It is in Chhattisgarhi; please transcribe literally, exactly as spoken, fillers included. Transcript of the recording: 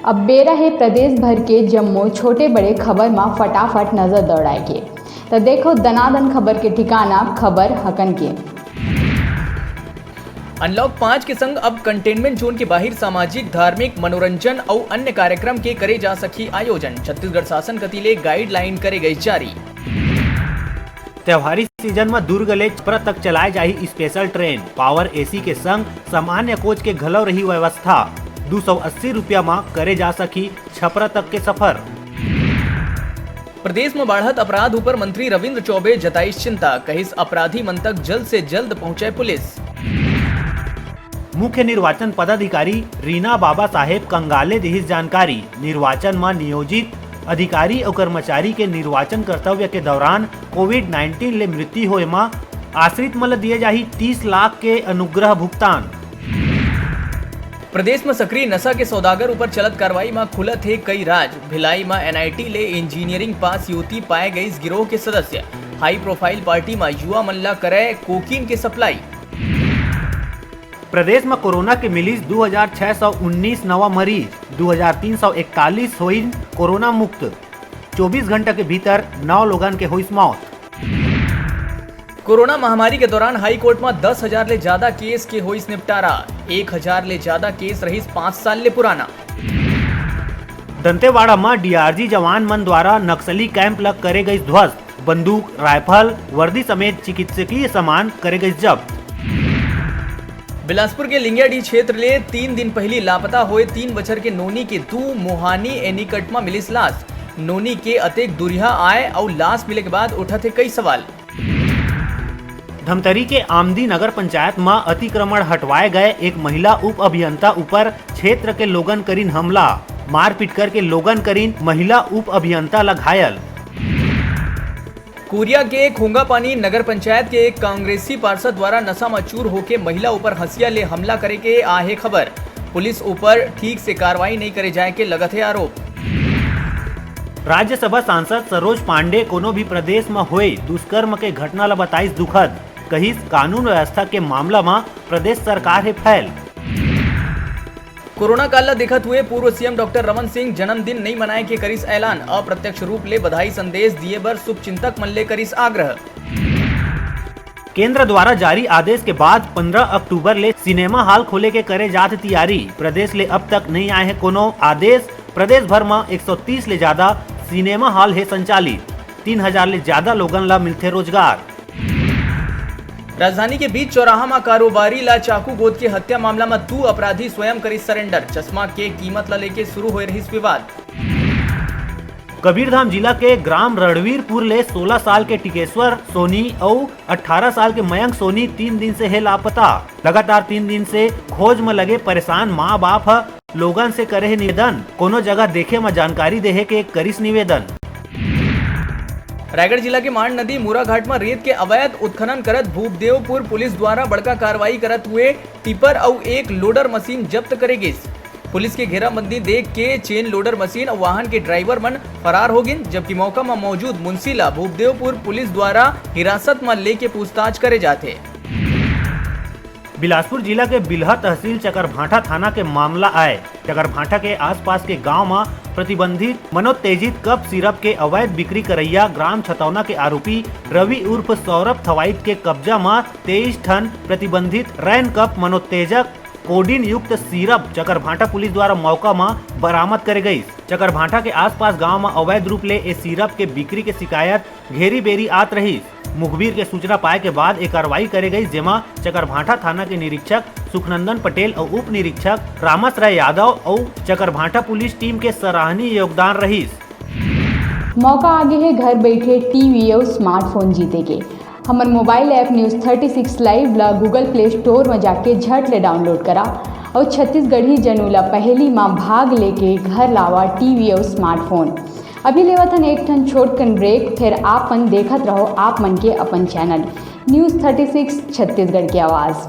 अब बेरा हे प्रदेश भर के जम्मो छोटे बड़े खबर म फटाफट नजर दौड़ाए के। त देखो दनादन खबर के ठिकाना, खबर हकन के। अनलॉक पाँच के संग अब कंटेनमेंट जोन के बाहिर सामाजिक, धार्मिक, मनोरंजन अउ अन्य कार्यक्रम के करे जा सकही आयोजन। छत्तीसगढ़ शासन कति ले गाइडलाइन करे गई जारी। त्योहारी सीजन म दुर्ग ले छपरा तक चलाए जाही स्पेशल ट्रेन। पावर एसी के संग सामान्य कोच के घलो रही व्यवस्था। दू सौ अस्सी रुपया म करे जा सकही छपरा तक के सफर। प्रदेश म बाढ़त अपराध ऊपर मंत्री रविंद्र चौबे जताइस चिंता, कहिस अपराधी मन तक जल्द से जल्द पहुंचे पुलिस। मुख्य निर्वाचन पदाधिकारी रीना बाबा साहेब कंगाले दिहिस जानकारी। निर्वाचन म नियोजित अधिकारी अउ कर्मचारी के निर्वाचन कर्तव्य के दौरान कोविड नाइन्टीन ले मृत्यु होए म आश्रित मन ल दिए जाही तीस लाख के अनुग्रह भुगतान। प्रदेश म सक्रिय नशा के सौदागर ऊपर चलत कार्रवाई म खुलत हे कई राज। भिलाई म एनआईटी ले इंजीनियरिंग पास युवती पाए गईस गिरोह के सदस्य। हाई प्रोफाइल पार्टी म युवा मन ल करय कोकीन के सप्लाई। प्रदेश म कोरोना के मिलिस दू हजार छह सौ उन्नीस नवा मरीज, दू हजार तीन सौ इकतालीस होइन कोरोना मुक्त। चौबीस घंटा के भीतर नौ लोगन के होइस मौत। कोरोना महामारी के दौरान हाई कोर्ट म दस हजार ले ज्यादा केस के होइस निपटारा। एक हजार ले ज्यादा केस रहिस पाँच साल ले पुराना। दंतेवाड़ा म डीआरजी जवान मन द्वारा नक्सली कैंप ल करे गइस ध्वस्त। बंदूक, रायफल, वर्दी समेत चिकित्सकीय सामान करे गइस जब्त। बिलासपुर के लिंगियाडीह क्षेत्र ले तीन दिन पहिली लापता होए तीन बछर के नोनी के दू मोहानी एनीकट म मिलिस लाश। नोनी के अतेक दूरिहा आए अउ लाश मिले के बाद उठत हे कई सवाल। धमतरी के आमदी नगर पंचायत म अतिक्रमण हटवाए गए एक महिला उप अभियंता ऊपर क्षेत्र के लोगन करिन हमला, मारपीट करके लोगन करिन महिला उप अभियंता ल घायल। कोरिया के खोंगापानी नगर पंचायत के एक कांग्रेसी पार्षद द्वारा नशा म चूर होके महिला ऊपर हंसिया ले हमला करे के आहे खबर। पुलिस ऊपर ठीक से कार्रवाई नइ करे जाए के लगत हे आरोप। राज्यसभा सांसद सरोज पांडे कोनो भी प्रदेश म होए दुष्कर्म के घटना ल बताइस दुखद, कहिस कानून व्यवस्था के मामला म प्रदेश सरकार हे फैल। कोरोना काल ल देखत हुए पूर्व सीएम डॉक्टर रमन सिंह जन्मदिन नइ मनाए के करिस ऐलान, अप्रत्यक्ष रूप ले बधाई संदेश दिए बर शुभचिंतक मन ले करिस आग्रह। केंद्र द्वारा जारी आदेश के बाद पन्द्रह अक्टूबर ले सिनेमा हॉल खोले के करे जात तियारी। प्रदेश ले अब तक नइ आए हे कोनो आदेश। प्रदेश भर म एक सौ तीस ले ज्यादा सिनेमा हॉल हे संचालित। तीन हजार ले ज्यादा लोगन ल मिलथे रोजगार। राजधानी के बीच चौराहा म कारोबारी ला चाकू गोद के हत्या मामला म दू अपराधी स्वयं करिस सरेंडर। चश्मा के कीमत ला लेके शुरू होए रहिस विवाद। कबीरधाम जिला के ग्राम रणवीरपुर ले सोलह साल के टिकेश्वर सोनी अउ अठारह साल के मयंक सोनी तीन दिन से हे लापता। लगातार तीन दिन से खोज म लगे परेशान मां बाप ह लोगन से करे हे निवेदन, कोनो जगह देखे म जानकारी देहे के करिस निवेदन। रायगढ़ जिला के मांड नदी मुराघाट म रेत के अवैध उत्खनन करत भूपदेवपुर पुलिस द्वारा बड़का कार्रवाई करत हुए टिपर अउ एक लोडर मशीन जब्त करे गिस। पुलिस के घेराबंदी देख के चेन लोडर मशीन अउ वाहन के ड्राइवर मन फरार हो गिन, जबकि मौका म मौजूद मुंशी ला भूपदेवपुर पुलिस द्वारा हिरासत म लेके पूछताछ करे जात हे। बिलासपुर जिला के बिल्हा तहसील चकरभाठा थाना के मामला आय। चकरभाठा के आसपास के गांव म प्रतिबंधित मनोत्तेजित कफ सिरप के अवैध बिक्री करइया ग्राम छतौना के आरोपी रवि उर्फ सौरभ थवाइत के कब्जा म तेईस ठन प्रतिबंधित रैन कफ मनोत्तेजक कोडीन युक्त सिरप चकरभाठा पुलिस द्वारा मौका म बरामद करे गइस। चकरभाठा के आसपास गांव म अवैध रूप ले ए सिरप के बिक्री के शिकायत घेरी बेरी आत रहिस। मुखबिर के सूचना पाए के बाद ए कार्रवाई करे गइस, जेमा चकरभाठा थाना के निरीक्षक सुखनंदन पटेल अउ उप निरीक्षक रामाश्रय यादव अउ चकरभाठा पुलिस टीम के सराहनीय योगदान रहिस। मौका आगे हे घर बैठे टीवी अउ स्मार्टफोन जीते के। हमर mobile app news thirty six live ला Google Play Store म जाके झट ले डाउनलोड करा अउ छत्तीसगढ़ी जनऊ ला पहेली म भाग लेके घर लावा टीवी अउ स्मार्टफोन। अभी लेवत हन एक ठन छोटकन ब्रेक, फिर आप मन देखत रहो आप मन के अपन channel news thirty six Chhattisgarh के आवाज़।